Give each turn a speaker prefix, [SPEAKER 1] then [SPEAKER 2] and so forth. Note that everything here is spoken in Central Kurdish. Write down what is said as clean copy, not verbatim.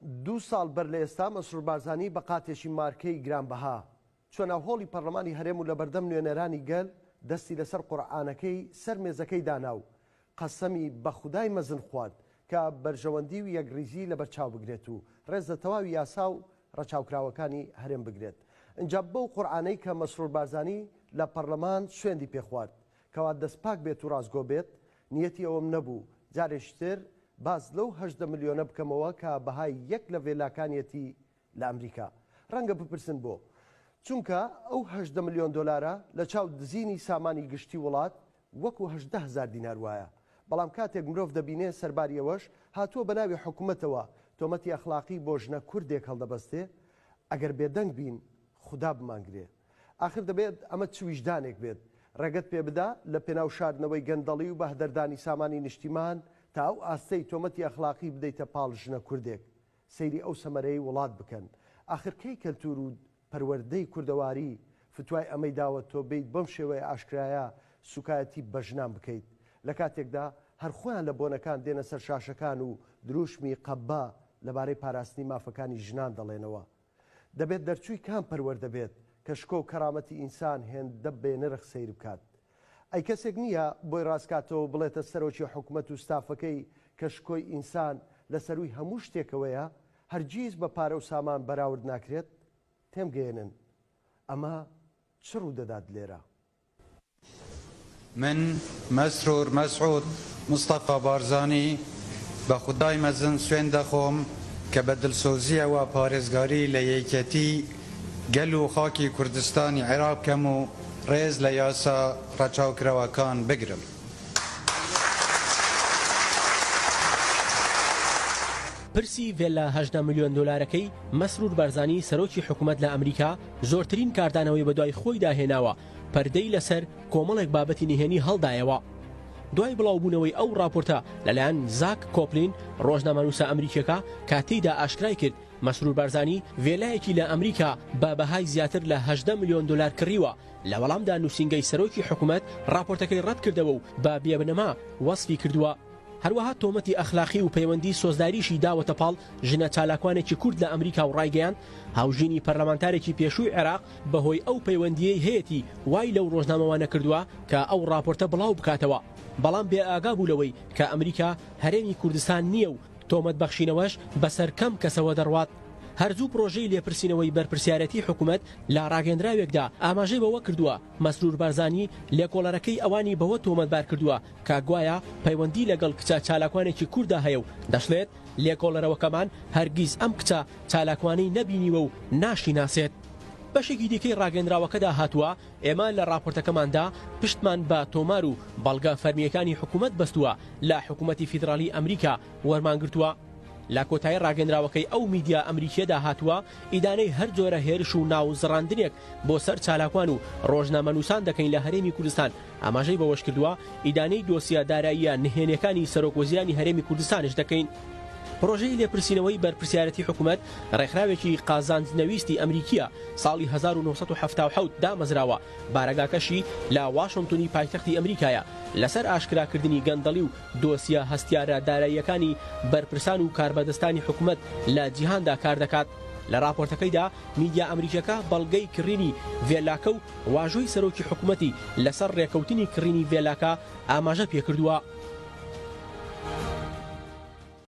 [SPEAKER 1] دوو ساڵ بەر لە ئێستا مەسرور بارزانی بە قاتێکی مارکەی گرانبەها چوە ناو هۆڵی پەڕلەمانی هەرێم و لەبەردەم نوێنەرانی گەل دەستی لەسەر قورعانەکەی سەر مێزەکەی دانا و قەسەمی بە خودای مەزن خوارد کە بەرژەوەندی و یەکڕیزی لەبەرچاو بگرێت و ڕێز لە تەواوی یاسا و ڕەچاوکراوەکانی هەرێم بگرێت. ئینجا بەو قورعانەی کە مەسرور بارزانی لە پەڕلەمان سوێندی پێ خوارد کەوا دەست پاک بێت و ڕاستگۆ بێت، نیەتی ئەوەم نەبوو جارێکی تر باس لەو 18 ملیۆنە بکەمەوە کە بەهای یەک لە ڤێلاکانیەتی لە ئەمریکا. ڕەنگە بپرسن بۆ؟ چونکە ئەو 18 ملیۆن دۆلارە لە چاو دزینی سامانی گشتی وڵات وەکو 18 هەزار دینار وایە. بەڵام کاتێک مرۆڤ دەبینێ سەرباری ئەوەش هاتووە بە ناوی حکومەتەوە تۆمەتی ئەخلاقی بۆ ژنە کوردێک هەڵدەبەستێ، ئەگەر بێدەنگ بین خودا بمانگرێ. ئاخر دەبێت ئەمە چ ویژدانێک بێت ڕێگەت پێ بدا لە پێناو شاردنەوەی گەندەڵی و بەهدەردانی سامانی نیشتیمان تا ئەو ئاستەی تۆمەتی ئەخلاقی بدەیتە پاڵ ژنە کوردێک؟ سەیری ئەو سەمەرەی وڵات بکەن. ئاخر کەی کەلتور و پەروەردەی کوردەواری فتوای ئەمەی داوە تۆ بێیت بەم شێوەیە ئاشکرایە سوکایەتی بە ژنان بکەیت لە کاتێکدا هەر خۆیان لە بۆنەکان دێنە سەر شاشەکان و دروشمی قەبە لەبارەی پاراستنی مافەکانی ژنان دەڵێنەوە؟ دەبێت دەرچووی کام پەروەردە بێت کە شکۆ و کەرامەتی ئینسان هێندە بێنرخ سەیر بکات؟ ئەی کەسێک نییە بۆی ڕاستکاتەوە و بڵێتە سەرۆکی حکومەت و ستافەکەی کە شکۆی ئینسان لە سەرووی هەموو شتێکەوەیە، هەرگیز بە پارە و سامان بەراورد ناکرێت؟ تێمگەیەنن ئەمە چ ڕوودەدات لێرە؟
[SPEAKER 2] من مەسرور مەسعود مستەفا بارزانی بە خودای مەزن سوێند دەخۆم کە بە دڵسۆزییەوە پارێزگاری لە یەکێتی گەل و خاکی کوردستانی عێراق بکەم و ڕێز لە یاسا ڕەچاوکراوەکان بگرم.
[SPEAKER 3] پرسی ڤێلا 18 ملیۆن دۆلارەکەی مەسرور بارزانی سەرۆکی حکومەت لە ئەمریکا زۆرترین کاردانەوەی بەدوای خۆیدا هێناوە، پەردەی لەسەر کۆمەڵێک بابەتی نهێنی هەڵدایەوە. دوای بڵاوبوونەوەی ئەو ڕاپۆرتە لەلایەن زاک کۆپلین، ڕۆژنامەنووسە ئەمریکییەکە کە تێیدا ئاشکرای کرد مەسرور بارزانی ڤێلایەکی لە ئەمریکا بە بەهای زیاتر لە 18 ملیۆن دۆلار کڕیوە، لە وەڵامدا نووسینگەی سەرۆکی حکومەت ڕاپۆرتەکەی ڕەتکردەوە و بە بێبنەما وەسفی کردووە. هەروەها تۆمەتی ئەخلاقی و پەیوەندی سۆزداریشی داوەتە پاڵ ژنە چالاکوانێکی کورد لە ئەمریکا و ڕایگەیاند، هاوژینی پەرلەمانتارێکی پێشووی عێراق بەهۆی ئەو پەیوەندییەی هەیەتی وای لەو ڕۆژنامەوانە کردووە کە ئەو ڕاپۆرتە بڵاو بکاتەوە، بەڵام بێ ئاگا بوو لەوەی کە ئەمریکا هەرێمی کوردستان نییە و تۆمەت بەخشینەوەش بەسەر کەم کەسەوە دەڕوات. هەر زوو پڕۆژەی لێپرسینەوەی بەرپرسیارێتی حکومەت لە ڕاگەیەندراوێکدا ئاماژەی بەوە کردووە، مەسرور بارزانی لێکۆڵەرەکەی ئەوانی بەوە تۆمەتبار کردووە کە گوایە پەیوەندی لەگەڵ کچە چالاکوانێکی کورددا هەیە و دەشڵێت، لێکۆڵەرەوەکەمان هەرگیز ئەم کچە چالاکوانەی نەبینیوە و ناشیناسێت. بەشێکی دیکەی ڕاگەیەندراوەکەدا هاتووە، ئێمە لە ڕاپۆرتەکەماندا پشتمان بە تۆمار و بەڵگە فەرمییەکانی حکومەت بەستووە لە حکومەتی فیدراڵی ئەمریکا وەرمانگرتووە. لە کۆتایی ڕاگەیەندراوەکەی ئەو میدیا ئەمریکییەدا هاتووە، ئیدانەی هەر جۆرە هێرش و ناوزڕاندنێک بۆ سەر چالاکوان و ڕۆژنامەنووسان دەکەین لە هەرێمی کوردستان، ئاماژەی بەوەشکردووە، ئیدانەی دۆسیە داراییە نهێنیەکانی سەرۆکوەزیرانی هەرێمی کوردستانش دەکەین. پڕۆژەی لێپرسینەوەی بەرپرسیارەتی حکومەت ڕێکخراوێکی قازانج نەویستی ئەمریکییە، ساڵی 1977 دامەزراوە، بارەگاکەشی لە واشنتنی پایتەختی ئەمریکایە، لەسەر ئاشکراکردنی گەندەڵی و دۆسیە هەستیارە داراییەکانی بەرپرسان و کاربەدەستانی حکومەت لە جیهاندا کاردەکات. لە ڕاپۆرتەکەیدا میدیا ئەمریکیەکە بەڵگەی کڕینی ڤێلاکە و واژۆی سەرۆکی حکومەتی لەسەر ڕێکەوتنی کڕینی ڤێلاکە ئاماژە پێکردووە.